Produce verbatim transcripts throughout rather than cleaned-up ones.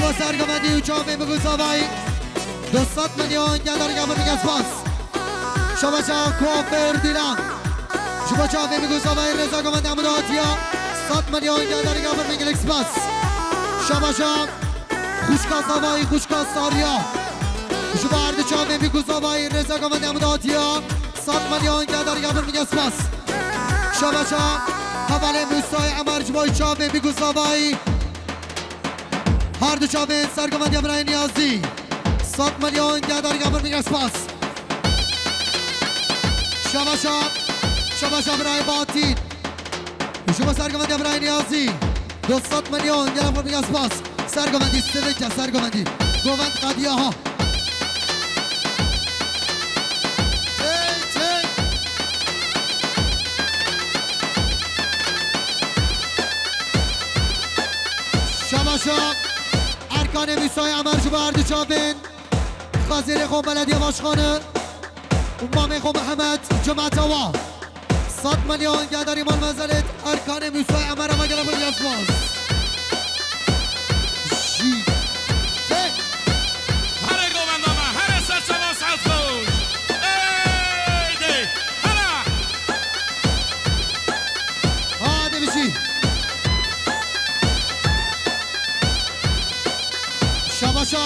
Bo sergovendî û çavên bi guzavayî du sed milyon geldarî gavir bike spas. Şabaşa kuaför Dîlan. Ji bo çavên bi guzavayî rêza govendî Hemû datiya sed milyon geldarî gavir bike gelek spas. Şabaşa xwişka zavayî, xwişka Sariya. Ji bo her du çavên bi guzavayî rêza govendî Hemû datiya sed milyon geldarî gavir bike spas. Şabaşa hevalê Musayê Emer ji bo çavên bi guzavayî. Her du çavên sergovendiya birayê Niyazî. Sed milyon geldarî gavir bike spas. Şabaşa, şabaşa birayê Batîn. Ji bo sergovendiya birayê Niyazî. Du sed milyon geldarî gavir bike spas. Sergovendî, sivike, sergovendî. Govend qediya ha. Hey, hey. Şabaşa Erkanê Mîsayê Emer ji bo her du çavên. Xezêrê xwe belediye başkanı û mamê xwe Mihemed cemaeta wa. Sed milyon geldarî mal mezelêt Erkanê Mîsayê Emer ava gelek bin yazmaz. Jî. Hey. Here govenda me, here serçava saet xweş. Ey dey, here. Hadi bijî. Şabaşa,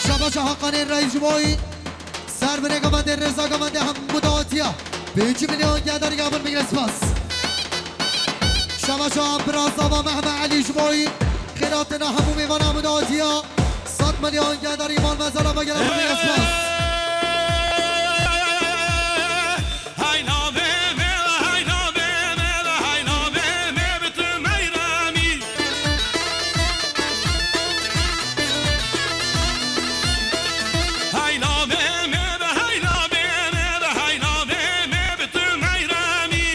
şabaşa Hakanê Reîs ji bo wî. Ser binê govendê, rêza govendê hemû dawetiya. Pêncî milyon geldarî gavir bigire spas. Şabaşa bira zava Mehmet Elî ji bo wî. Xêratina hemû mêvana hemû dawetiya. Sed milyon geldarî mal mezala me gelek bin bigire spas. Hay navê me, hay navê me, hay navê me bi tu meyramî. Hay navê me be, hay navê me be, hay navê me bi tu meyramî.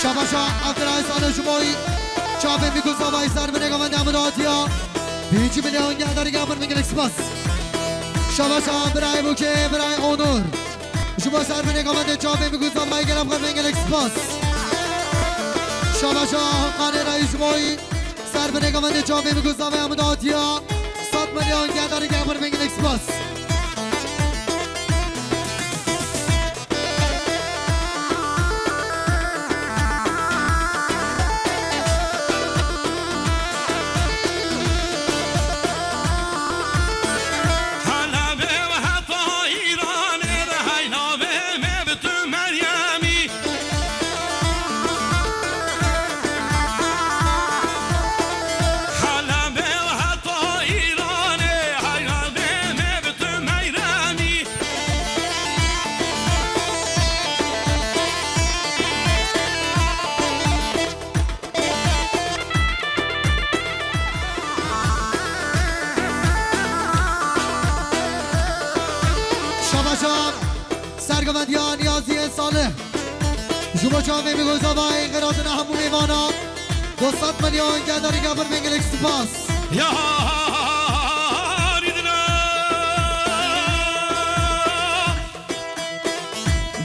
Şabaşa Abdülay Salih ji bo wî. Çavên Mîkû Zavayî ser binê govendê Amûd hatiya. Pêncî milyon geldarî gavir min gelek spas. Şabaşa birayê Bûkê, birayê Onur. Ji bo ser binê govendê çavên Mîkû Zavayî gelek xwe min gelek spas. Şabaşa Hakanê Reîs ji bo wî. Ser binê govendê çavên Mîkû Zavayî Amûd hatiya. Sed milyon geldarî gavir min gelek spas. Şabaşa sergovendiya Niyaziyê Salih. Ji bo çavên Mîkû Zavayî, xêratina hemû mêvana. Du sed milyon geldarî gavir min gelek spas. Ya Rîdina.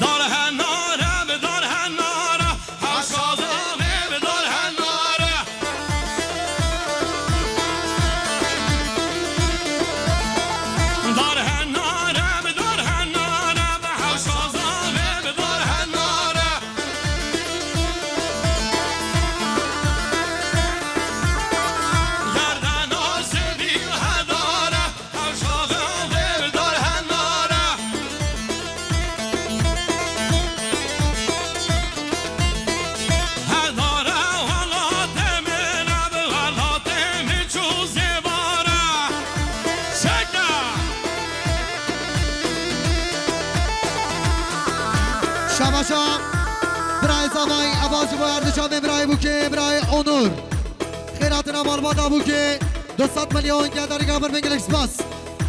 Dar henare bi dar henare, hewşa zavê bi dar henare. Dar henare bi dar henare, bi hewşa zavê bi dar henare. Yar de nasibî hedare. Şabaşa birayê Zavayî, eva ji bo her du çavên birayê Bûkê, birayê Onur. Xêratina malbata Bûkê, du sed milyon geldarî gavir min gelek spas.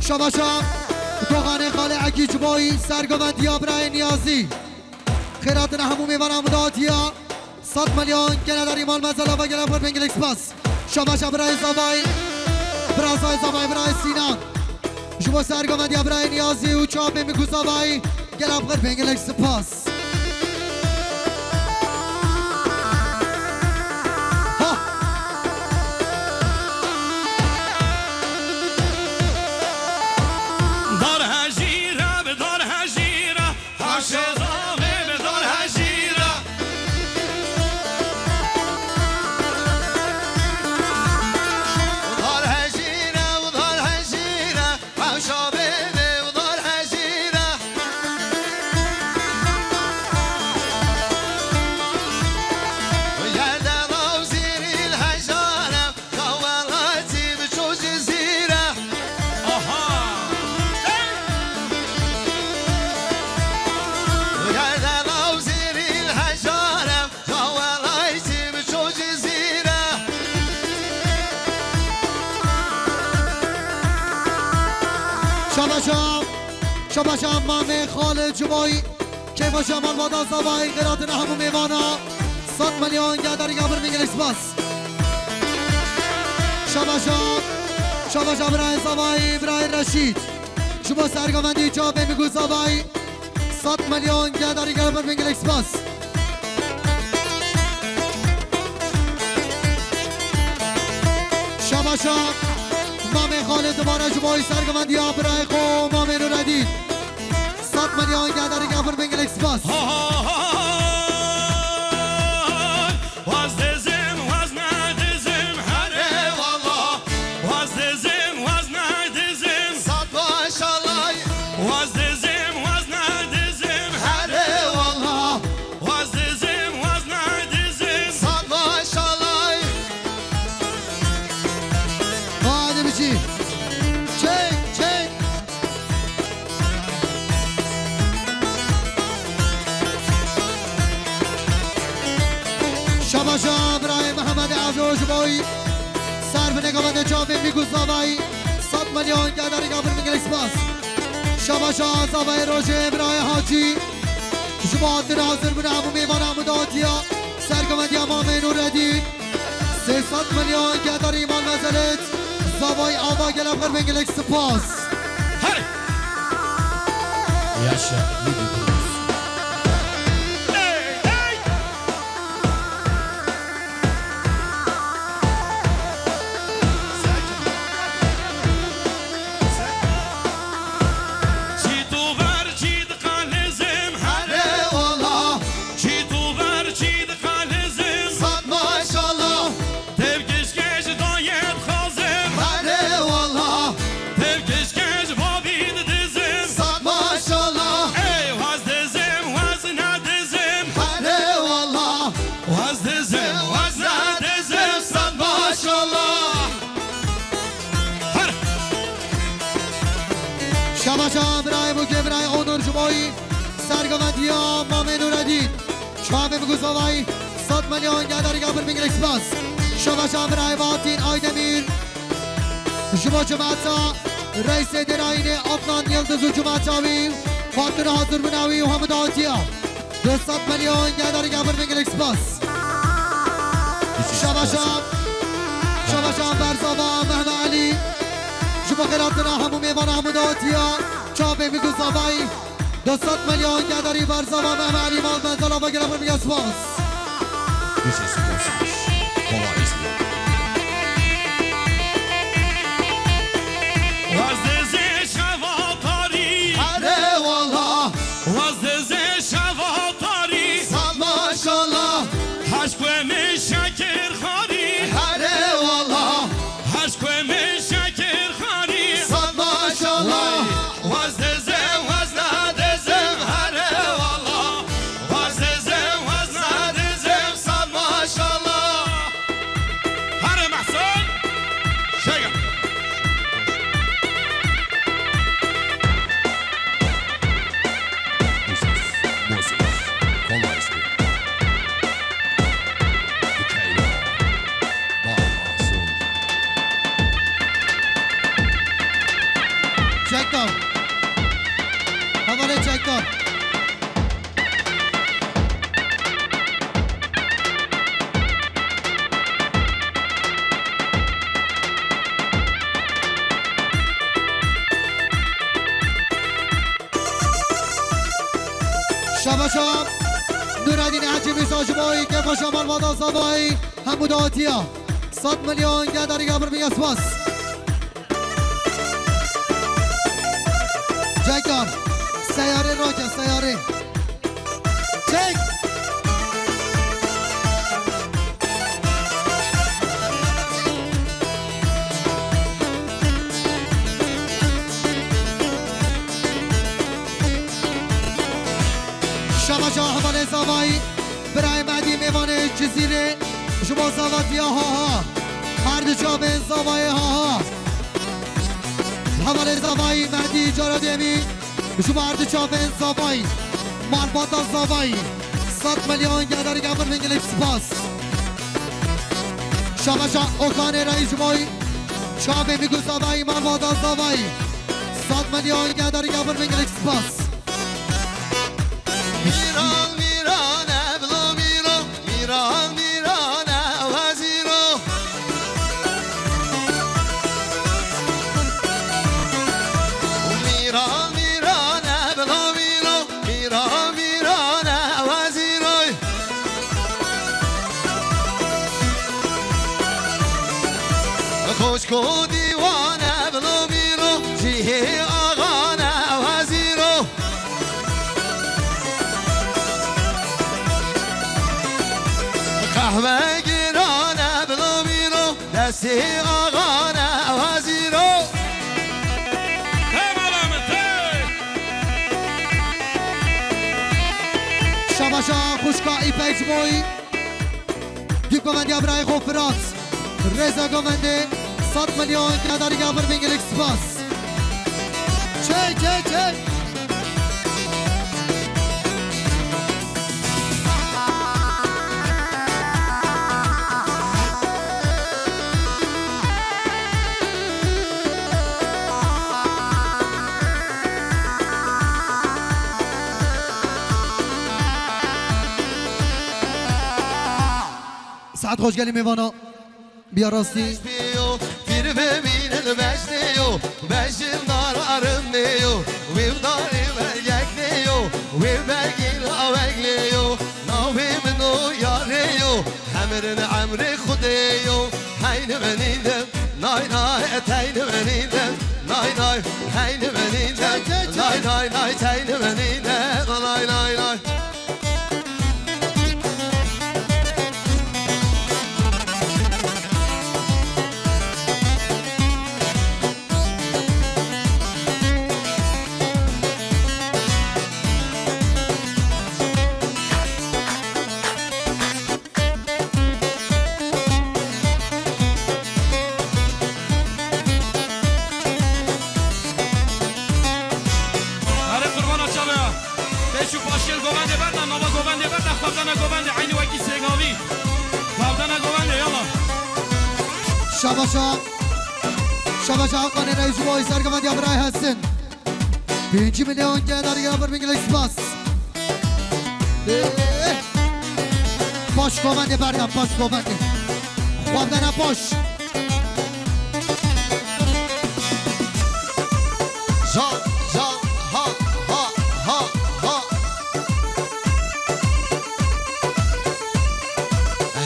Şabaşa Doxanê Xalê Ekî ji bo wî, sergovendiya birayê Niyazî. Xêratina hemû mêvana Amûd hatiya. Sed milyon gele derî mal mezela ve gele xwe pêngilek spas. Şabaşa birayê Zavayî. Birazayê Zavayî, birayê Sînan. Ji bo sergovendiya birayê Niyazî û çapê min ku Zavayî gele xwe pêngilek spas. Ha! Dar hejîre bi dar hejîre. Haşa zavê bi dar hejîra. Dar hejîra, dar hejîra. Haşa bê bi dar hejîra. Yerde law zîrîl hejara. Kawelatî biçû Cizîre. Aha! Hey! Gerde law zîrîl hejare, kawelatî biçû Cizîre. Şabaşa, şabaşa Mamê Xalid Cumayî. Kêfa şema malbata Zavayî, xêratina hemû mêvana. Sed milyon gele derî gabir min gelek spas. Şabaşa, şabaşa birayê Zavayî, birayê Reşîd. Ji bo sergovendî çapê min ku Zavayî. Sed milyon gele derî gabir min gelek spas. Şabaşa Mamê Xalid dubare ji bo sergovendiya birayê xwe Mamê Nuredîn. Sed milyon gele derî gabir min gelek spas. Hay, waz dizim, waz nedizim, herê wala. Waz dizim, waz nedizim. Sed maşallah. Waz dizim, waz nedizim, herê wala. Waz dizim, waz nedizim. Sed maşallah. Hadi biçî. Çek, çek. Şabaşa birayê Mehemedê Evro ji bo wî. Ser binê gavendê çavê min ku Zavayî. Sed milyon gele derî gabir min gelek spas. Şabaşa Zavayê Rojê birayê Hacî. Ji bo hatin hazir bûne hemû mêvana hemû dawetiya. Sergovendiya Mamê Nuredîn. Sê sed milyon gele derî mal mezelet. Zavayî ava gele xwe pêngilek spas. Herê! Yaşa, Lübnan'ımız. Hey, hey! Çî tu ver, çî diqelizim, herê wala. Çî tu ver, çî diqelizim. Sed maşallah. Tev kişkeş dayê dixwazim. Herê wala. Tev kişkeş babî didizim. Sed maşallah. Ey waz dizim, waz nedizim. Herê wala. Waz dizim, waz nedizim. Sed maşallah. Her. Şabaşa birayê Bûkê, birayê Onur ji bo wî. Sergovendiya Mamê Nuredîn. Çavê min ku Zavayî, sed milyon gele derî gabir min gelek spas. Şabaşa birayê Fatîn Aydemîr. Ji bo cumata reîsê Dêrayînê Adnan Yildiz û cumata wî, Fatîn hazir bûna wî û hemû dawetiya. Du sed milyon gele derî gabir min gelek spas. Şabaşa, şabaşa berzava Mehmet Elî. Ji bo xêratina hemû mêvana hemû dawetiya. Çavê min ku Zavayî. Du sed milyon gele derî berzava Mehmet Elî mal mezela ve gele xwe pêngilek spas. Waz dizê şeva tarî. Herê wala. Waz dizê şeva tarî. Sed maşallah. Heşk we min şekir xarî. Herê wala. Heşk we min şekir xarî. Sed maşallah. Vay. Waz dizim, waz nedizim, herê wala. Waz dizim, waz nedizim, sed maşallah. Herê Mehsûn. Şega. Moses, Moses, Kolayski. Dikeylo. Bal Mahsun. Çek dal. Havale çek dal. Şabaşa Nureddin Hacı Musa ji bo Kêfxweşa malbata Zavayî hemû dawetiya. Sed milyon gel derî gel bir bin spas. Cekar, seyarê rake, seyarê. Çek! Şabaşa hevalê Zavayî, birayê Mehdî mêvanê Cizîrê, ji bo zavatiya ha ha. Her du çavên Zavayê ha ha. Hevalê Zavayî Mehdî cara dêmî, ji bo her du çavên Zavayî, malbata Zavayî, sed milyon gel derî gel bir bin gelek spas. Şabaşa Okanê Reîs ji bo çavên Nîgo Zavayî, malbata Zavayî, sed milyon gel derî gel bir bin gelek spas. Mîran, mîran, e bilo mîro, mîran, mîran, e wezîro. Mîran, mîran, e bilo mîro, mîran, mîran, e wezîro. Xoşko dîwan, e bilo mîro, cihê axan, e wezîro. Qehwe giran e bilo mîro, destê axan e wezîro. Hey mala min, hey! Şabaşa xwişka Îpek ji bo wî. Dî govendiya birayê xwe Firat. Rêza govendê, sed milyon gel derî gel bir bin gelek spas. Çek, çek, çek. Saet xweş gelî mêvana. Biya rastî. Beş bê yo, pîr bimînin beş nê yo, beş jin dararin nê yo, wê darê bergek nê yo, wê bergî lawek nê yo, navê min o yarê yo, hemirin emrê Xwedê yo, heyni benînim, nay nay, eteyni benînim, nay nay, heyni benînim, nay nay nay, teyni benînim, nay nay nay. Erê qurbana çalaya. Pêş û paşkêl govendê berdan, nava govendê berdan, xwebdana govendê, eynî wekî sêgavî. Xwebdana govendê, yala. Şabaşa. Şabaşa Hakanê Reis ji bo sergovendiya birayê Hesin. Pêncî milyon gel derî gel bir bin gelek spas. Eh. Paş govendê berdan, paş govendê. Xwebdana paş. Can, can, ha, ha, ha, ha.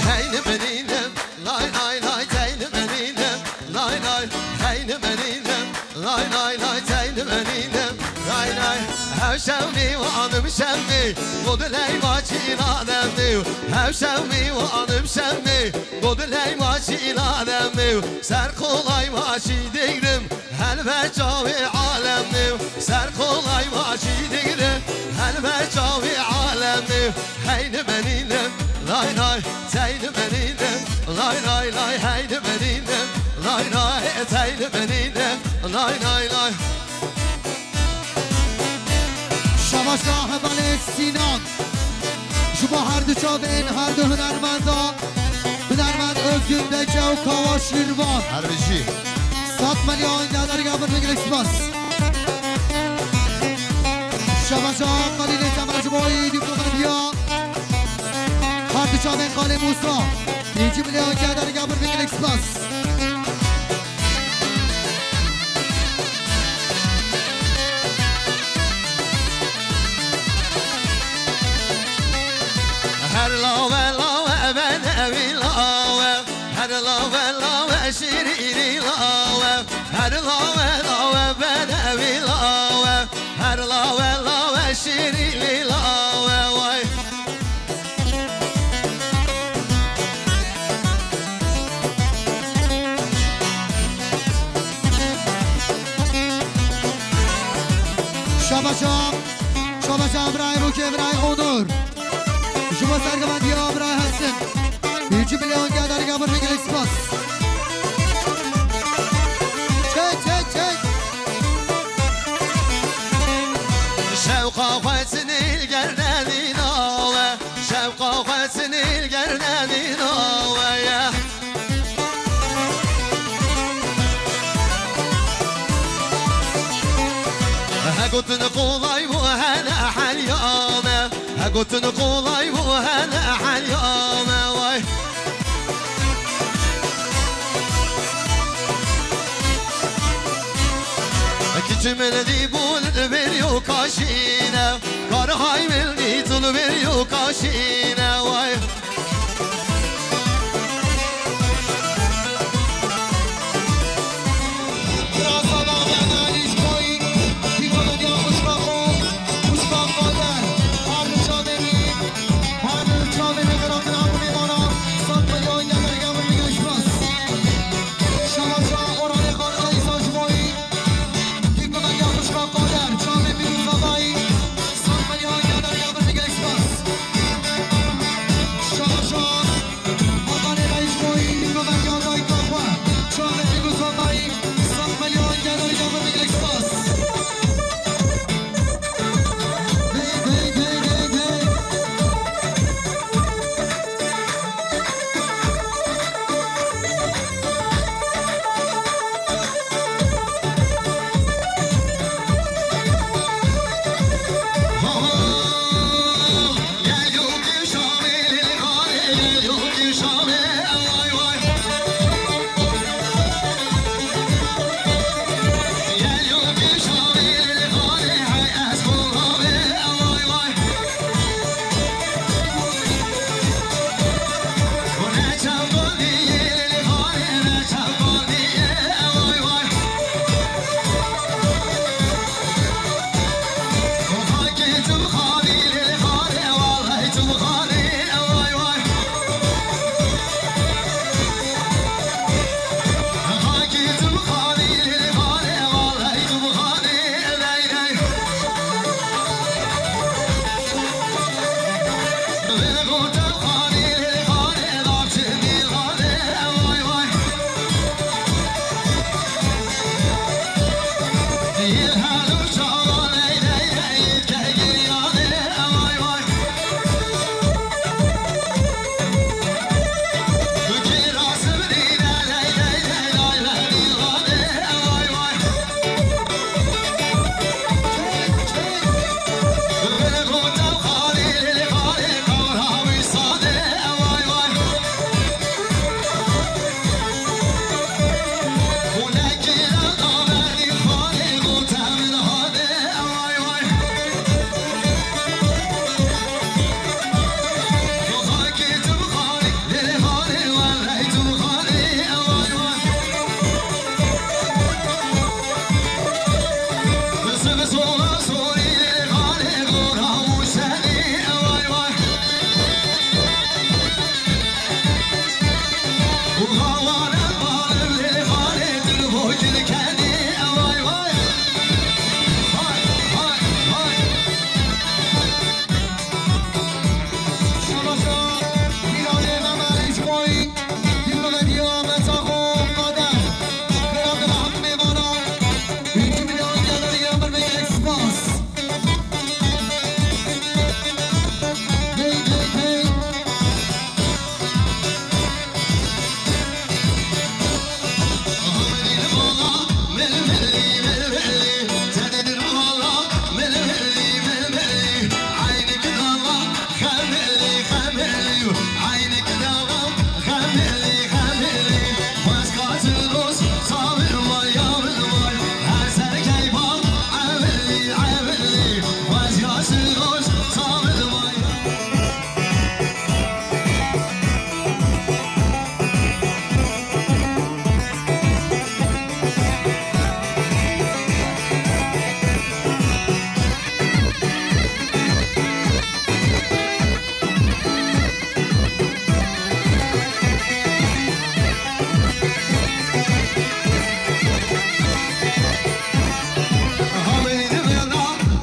Heyni benînim, lay, lay, lay, teyni benînim, lay, lay, heyni benînim, lay, lay, lay, teyni benînim, lay, lay. Hev şevmî, wanim şevmî, godiley maçî lademî. Hev şevmî, wanim şevmî, godiley maçî lademî. Ser kolay maçî digrim, helbe çavê alemî. Ser kolay maçî digrim, helbe çavê alemî. Heyni benînim, lay lay, teyni benînim, lay lay lay, heyni benînim, lay lay, teyni benînim, lay lay lay. Şabaşa hevalê Sînan. Ji bo her du çavên her du hunermenda, hunermend Özgün Dece û Kawaş Lirvan. Her bijî. Sed milyon gel derî gel bir bin gelek spas. Şabaşa Xalîlê Temer ji bo wî dîplomandiya. Her du çavên Xalê Musa. Pêncî milyon gel derî gel bir bin gelek spas. Her lawe lawe benevî lawe, her lawe lawe şîrînî lawe, her lawe lawe benevî lawe, her lawe lawe şîrînî lawe way. Şabaşa, şabaşa birayê Rûkê, birayê Onur. Ji bo sergivandiya birayê Hesin. Birinci milyon geldi, geldi, geldi, spas. Çek, çek, çek. Şewqa xwe sinîl gerdedî nawe. Şewqa xwe sinîl gerdedî nawe ye. He gotin qolay bû hene helya me. He gotin qolay bû hene helya me way. Kiçim li bûn li ber yo kaşîne. Kar hay min dît li ber yo kaşîne way.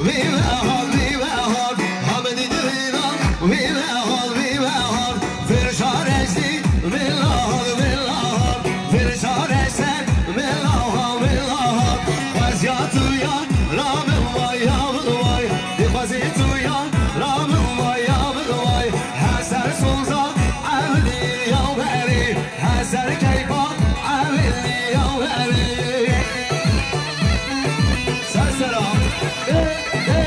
Wî mehal, wî mehal, hamidî divînan, wî mehal, wî mehal, vir şarestî, villahal, villahal, vir şarester, villahal, villahal, xwezya tu ya, ra min vay, ya min vay, dixwazî tu ya, ra min vay, ya min vay, her ser soza, evlî ya berî, her ser keyfa, evlî ya berî. Ser sera. Ê, ê.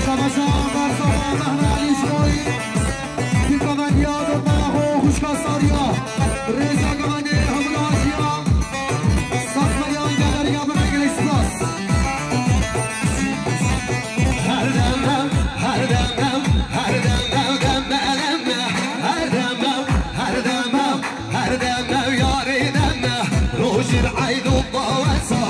Şabaşa Bersa Mehmet Ali Şoy, Pîka Vendiya, Dormana Xo, Xuşka Sariya, Rêza Gavendê, Hemla Ajiya, Sas Meriyan, Geleriya, Bimegilê Spas. Her dem ew, her dem ew, her dem ew, dem be, dem be, her dem ew, her dem ew. Her dem ew yarê dem e, rojî eyd û dawet e,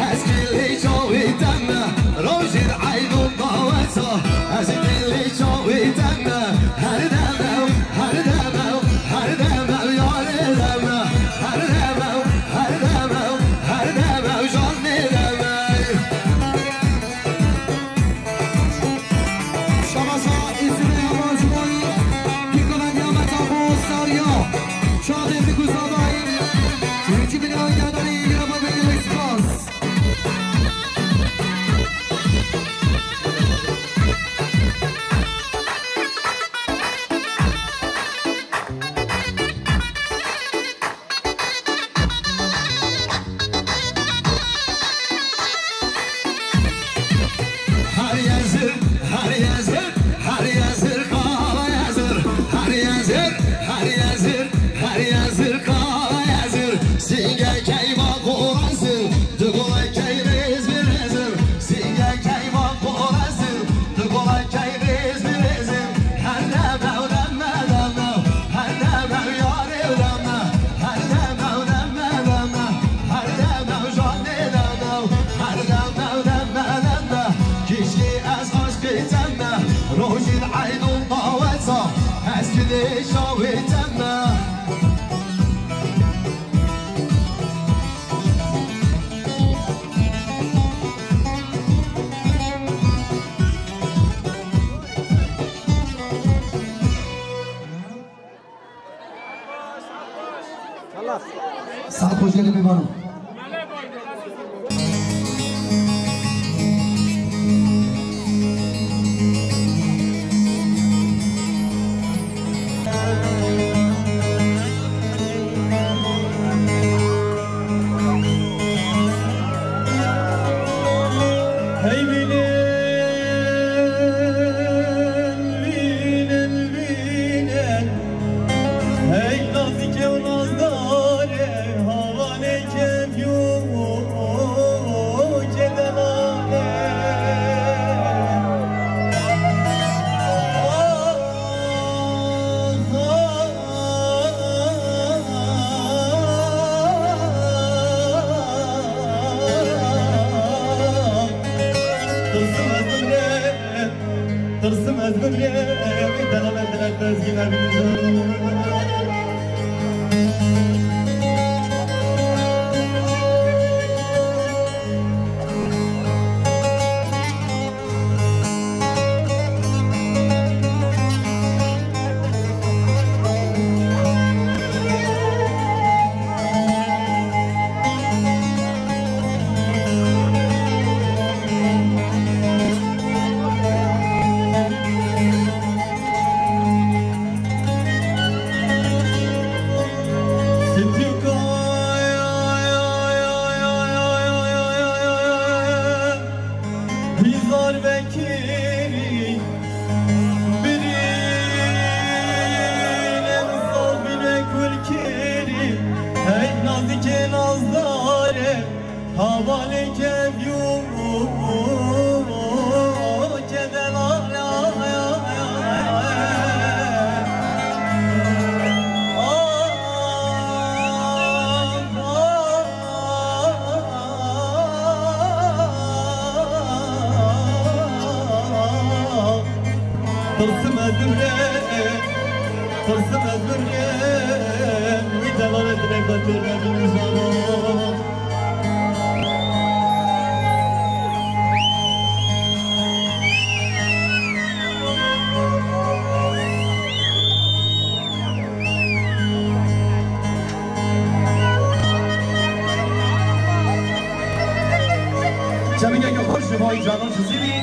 ez kilî çawî dem e, rojî eyd û dawet e, ez kilî çawî dem e. Her dem ew, her dem ew, her dem ew yarê dem e, her dem ew, her dem ew, her dem ew janê dem e. Şabaşa Îsûnê Hevalcîboyî, Pîka Vendiya Meta Xo Sariya, Çaxê Fikû Zadayî, Hîrçî Binî Aydedanî, Girava Bêgilê Spas. Her yezir, her yezir, her yezir, kara yezir. Her yezir, her yezir, her yezir, kara yezir. Sînge keyma qorezir, di gole key rêz bi rêzir. Sînge keyma qorezir, di gole key rêz bi rêzir. Her dem ew dem me dem ew, her dem ew yarê dem me. Her dem ew dem me dem me, her dem ew janê dem ew, her dem ew dem me dem me. Kişkî ez aşkê tem me, rojî eyd û dawet e, ez kilê şawê tem me. Saet xweş gelê mêvanan. Hey bînin, bînin, bînin. Hey nazike û nazdarê, havalê kevî û kederanê. Tirsim ez bimrê, tirsim ez bimrê, dela me dilek bezgî nebînim. Tirsim ez bimrim, wî delalê dilê xwe têr nebînim jano. Çemîneke xweş ji bo îcanon ji zîvî.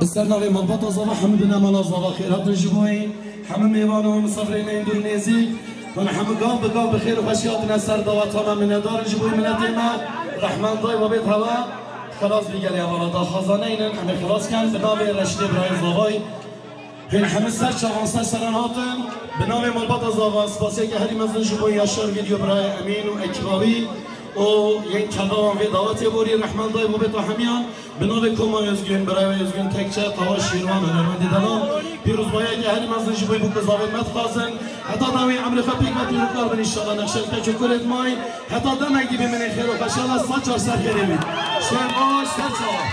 Li ser navê malbata Zava, hemû binemala Zava xêr hatin ji bo wê. Hemû mêvan û misafirê me yên dûr û nêzîk, hûn hemû gav bi gav bi xêr û xweşî hatine ser daweta me. Minetdar in ji bo miletê me. Rehmendayê babê hewa xilas bî gelê hevala daxwaza neynin, em ê xilas ken bi navê Reşîdê birayê Zavayî. Hûn hemû ser çavan ser seran hatin. Bi navê malbata Zava, spasiyeke herî mezin ji bo Yaşar Video, birayê Emîn û ekiba wî û yên kerdawan vê dawetê borî. Rehmendayê babê hemiyan. Bi navê Koma Özgün, birayê Özgün Tekçe, Tawa Şîrvan, hunermendê delal, pîrozbayiyeke herî mezin ji bo bûk û zavên me dixwazin. Heta dawî emrê xwe pêk ve pîrokar bin înşallah, nexşe keç û kurê dimayî. Heta demek dî bimînin xêr û xweşiya, sed car ser xêrê bî. Şev baş, ser çawa.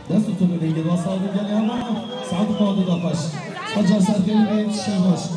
Dest û tolê dengê da sağ olun, gelê hevala. Saet xwe da xweş. Heca ser xêr bê, şev baş.